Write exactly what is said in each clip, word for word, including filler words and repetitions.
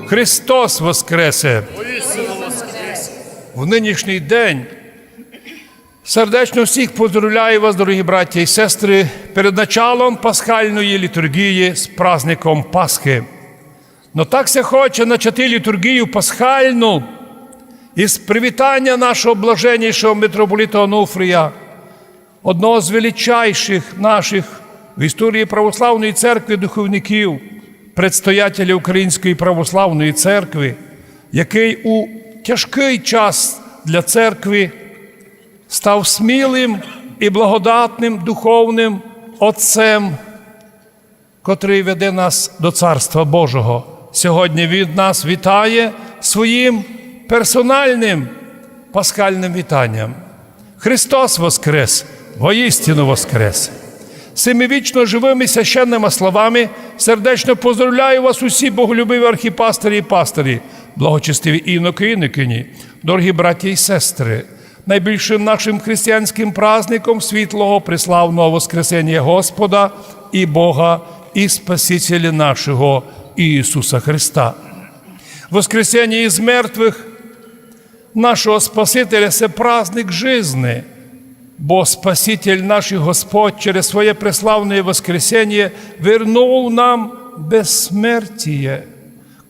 Христос воскресе! В нынішній день сердечно всіх поздоровляю вас, дорогі браття і сестри, перед началом пасхальної літургії з праздником Пасхи. Но так ся хоче начати літургію пасхальну із привітання нашого блаженнішого митрополита Онуфрія, одного з величайших наших в історії православної церкви духовників, предстоятеля Української православної церкви, який у тяжкий час для церкви став смілим і благодатним духовним отцем, котрий веде нас до Царства Божого. Сьогодні він нас вітає своїм персональним пасхальним вітанням. Христос воскрес! Воістину воскрес! Сими вічно живыми священныма словами сердечно поздоровляю вас усі, боголюбиві архіпастирі і пастирі, благочестиві інокы і інокині, дорогі браття і сестри, найбільшим нашим християнським праздником світлого преславного воскресенія Господа і Бога і Спасителя нашого Ісуса Христа. Воскресение из мертвых нашого Спасителя — се праздник жизни, бо Спаситель наш і Господь через своє преславне воскресение вернув нам безсмертіє,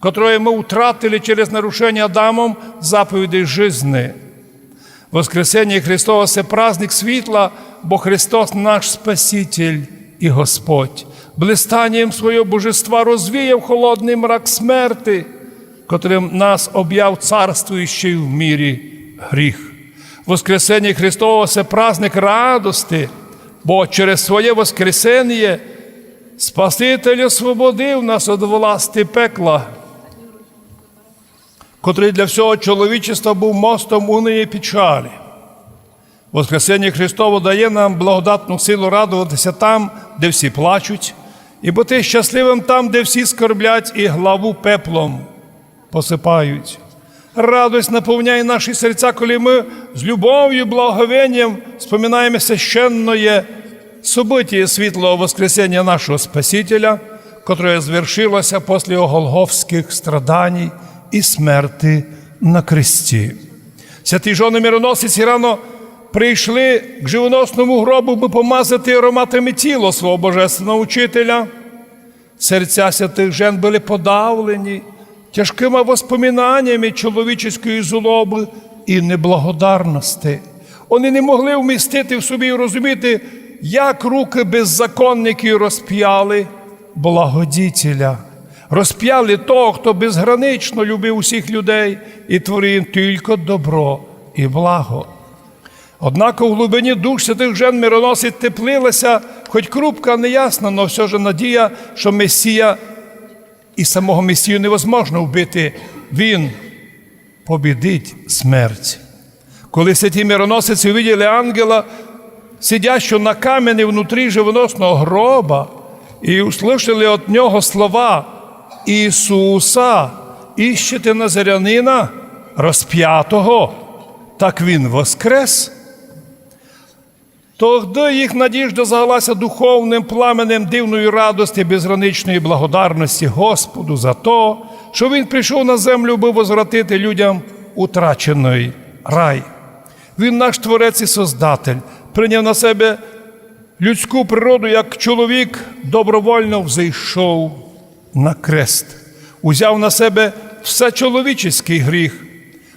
котроє мы утратили через нарушение Адамом заповідей жизни. Воскресение Христово — се праздник світла, бо Христос наш Спаситель і Господь блистанієм свого божества розвіяв холодный мрак смерти, котрым нас обяв царствуючий в мірі гріх. Воскресение Христово — се праздник радости, бо через своє воскресение Спаситель освободив нас од власти пекла, котрый для всього чоловічества быв мостом унії і печалі. Воскресение Христово дає нам благодатну силу радовати ся там, де всі плачуть, і быти щасливым там, де всі скорблять і главу пеплом посыпають. Радость наповняє наші серця, коли мы з любовю і благоговенням споминаєме священноє событіє світлого воскресения нашого Спасителя, котроє звершило ся после його голгофськых страданій і смерти на кресті. Святі жоны мироносиці рано прийшли к живоносному гробу, бы помазати ароматами тіло свого божественного учителя. Серця святых жен были подавлені тяжкыма воспоминанями чоловічеської злобы і неблагодарности. Они не могли вмістити в собі і розуміти, як рукы беззаконників розпяли благодітеля, розпяли того, хто безгранично любив усіх людей і творив їм тілько добро і благо. Однако в глубині душ святых жен мироносиць теплила ся, хоть крупка неясна, но всьо же надія, што Месія, і самого Месію невозможно вбити, він побідить смерть. Коли святі мироносиці увиділи ангела, сидящого на камені внутрі живоносного гроба, і услышали од нього слова: «Ісуса іщете, назарянина, розпятого, так він воскрес». Тогды їх надіжда загалася духовным пламенем дивної радости, безграничної благодарности Господу за то, што Він прийшов на землю, бы возвратити людям утраченый рай. Він наш Творець і Создатель, прийняв на себе людську природу, як чоловік добровольно взойшов на крест, узяв на себе всечоловічеськый гріх.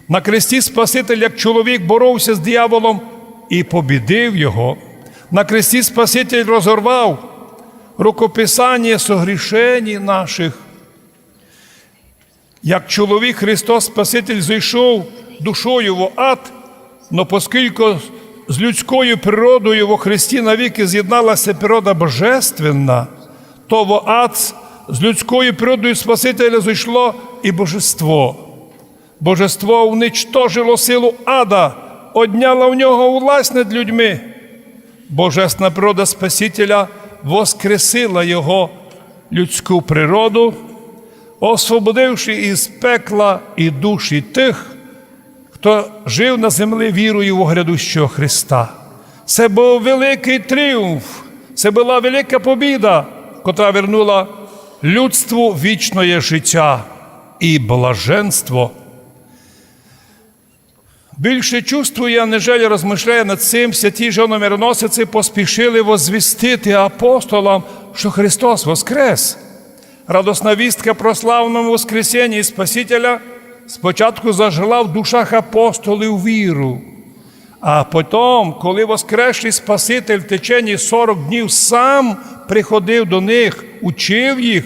На кресті Спаситель, як чоловік, боровся з дияволом і побідив його. На кресті Спаситель розорвав рукописаніє согрішеній наших. Як чоловік, Христос Спаситель зойшов душою во ад, но поскілько з людською природою во Христі навіки з'єднала ся природа божественна, то во ад з людською природою Спасителя зойшло і божество. Божество уничтожило силу ада, одняло в нього власть над людьми. Божественна природа Спасителя воскресила його людську природу, освободивши із пекла і душі тых, хто жив на землі вірою во грядущого Христа. Се быв великый тріумф, се была велика побіда, котра вернула людству вічноє життя. і блаженство. Більше чувствує, нежели розмышляє над цим, святі жономироносиці поспішили возвістити апостолам, што Христос воскрес. Радосна вістка про славному воскресенні Спасителя спочатку зажгла в душах апостолів віру. А потім, коли воскреслий Спаситель в течение сорок днів сам приходив до них, учив їх,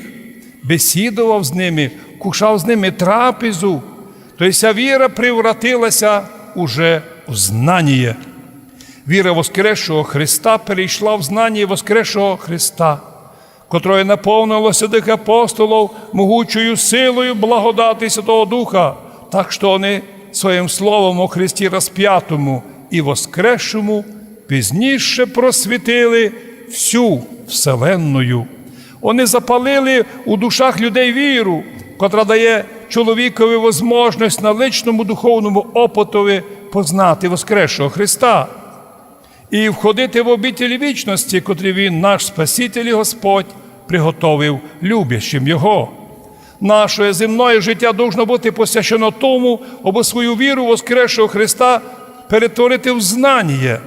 бесідував з ними, кушав з ними трапезу, то ся віра превратилася уже в знаніє. Віра воскресшого Христа перейшла в знаніє воскресшого Христа, котроє наповнило святых апостолів могучою силою благодати Святого Духа, так што они своїм словом о Христі розпятому і воскресшому пізніше просвітили всю вселенную. Они запалили у душах людей віру, котра дає чоловікові возможность на личному духовному опытови познати воскресшого Христа і входити в обитель вічности, котрі Він, наш Спаситель і Господь, приготовив любящим Його. Наше земноє життя должно бути посвящено тому, абы свою віру в воскресшого Христа перетворити в знаніє.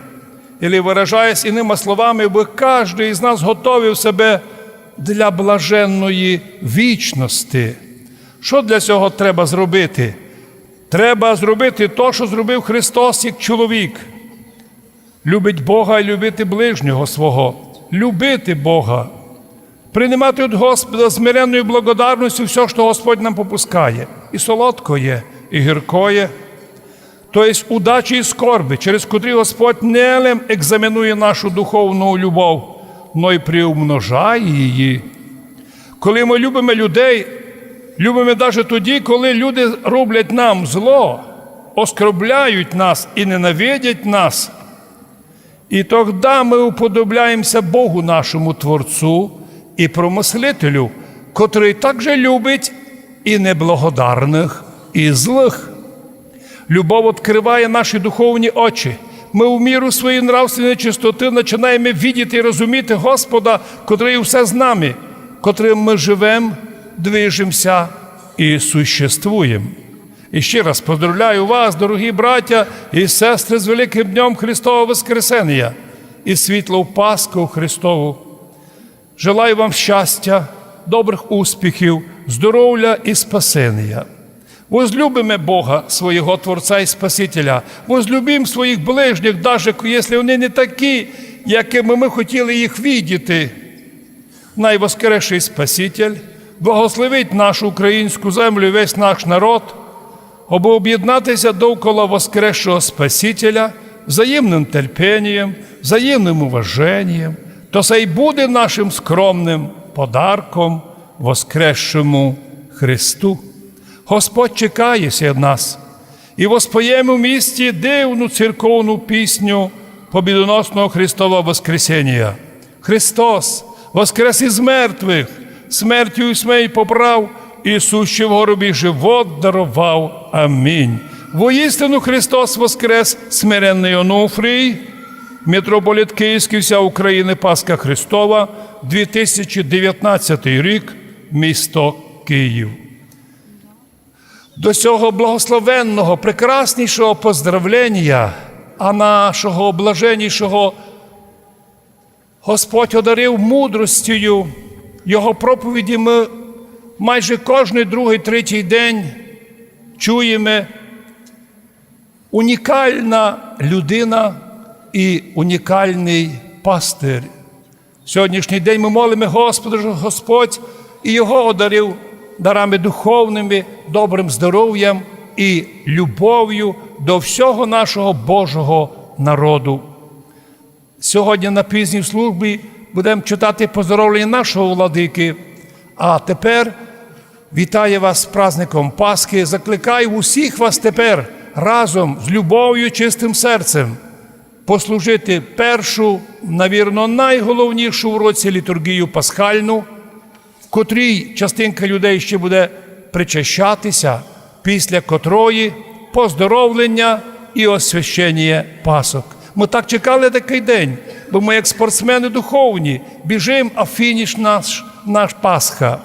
Или, выражаясь іныма словами, абы каждый із нас готовив себе для блаженної вічности. Што для сього треба зробити? Треба зробити то, што зробив Христос як чоловік. Любить Бога і любити ближнього свого. Любити Бога. Принимати від Господа з смиренною благодарностю всьо, што Господь нам попускає. І солодкоє, і гіркоє. То єсть удачі і скорби, через котрі Господь не лем екзаменує нашу духовну любов, но й приумножає її. Коли мы любиме людей, любиме даже тоді, коли люди роблять нам зло, оскорбляють нас і ненавидять нас, і тогда мы уподобляємся Богу, нашому Творцу і Промыслителю, котрый также любить і неблагодарных, і злых. Любов відкрыває наші духовні очі. Мы в міру своєї нравственної чистоты начинаєме видіти і розуміти Господа, котрый усе з нами, котрым мы живем, движемся і существуєм. І ще раз поздравляю вас, дорогі братя і сестры, з великым днём Христового Воскресенія і світлов Пасху Христову. Желаю вам щастя, добрых успіхів, здоровля і спасенія. Возлюбиме Бога, свого Творця і Спасителя. Возлюбим своїх ближніх, даже ко-, якщо они не такі, якыми мы хотіли їх видіти. Най воскресший Спаситель благословить нашу українську землю і весь наш народ, абы об'єднати ся довкола воскресшого Спасителя взаємным терпенієм, взаємным уваженієм, то сей буде нашым скромным подарком воскресшому Христу. Господь чекає ся нас, і воспоєме в місті дивну церковну пісню побідоносного Христова Воскресенія. Христос воскрес из мертвых, смертю смерть поправ, и сущим в гробі живот даровав. Амінь. Воістину Христос воскрес, смиренный Онуфрій, митрополит Київський, вся Україна, Пасха Христова, дві тисячі девятнадцятый рік, місто Київ. До сього благословенного, прекраснішого поздравленія, а нашого блаженнішого Господь одарив мудростю, його проповіді мы майже кожный другый, третій день чуєме. Унікална людина і унікалный пастир. Сьогоднішній день мы молиме Господа, щоб Господь і його одарив дарами духовными, добрым здоровям і любовю до всього нашого Божого народу. Сьогодні на пізній службі будем читати поздоровлення нашого владики. А тепер вітаю вас з праздником Пасхи. Закликаю усіх вас тепер разом з любов'ю і чистым серцем послужити першу, навірно, найголовнішу в році літургію пасхальну, в котрій частинка людей ще буде причащати ся, після котрої поздоровлення і освященіє пасок. Мы так чекали такый день, бо мы, як спортсмены духовні, біжим, а фініш наш, наш Пасха.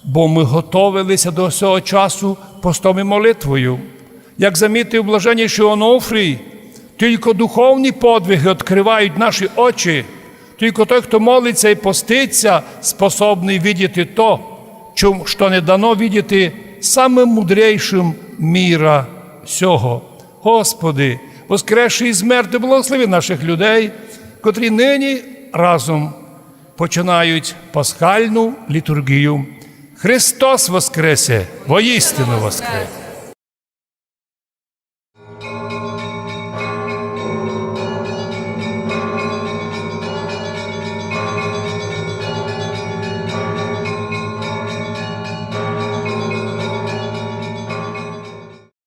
Бо мы готовили ся до сього часу постом і молитвою. Як замітив блаженнішый Онуфрій, тілько духовні подвиги відкрывають наші очі. Тілько той, хто молить ся і постить ся, способный видіти то, чом, што не дано видіти самым мудрейшым міра сього. Господи, воскресший із мертвых, благослови нашых людей, котрі нині разом починають пасхальну літурґію. Христос воскресе! Воістину воскресе!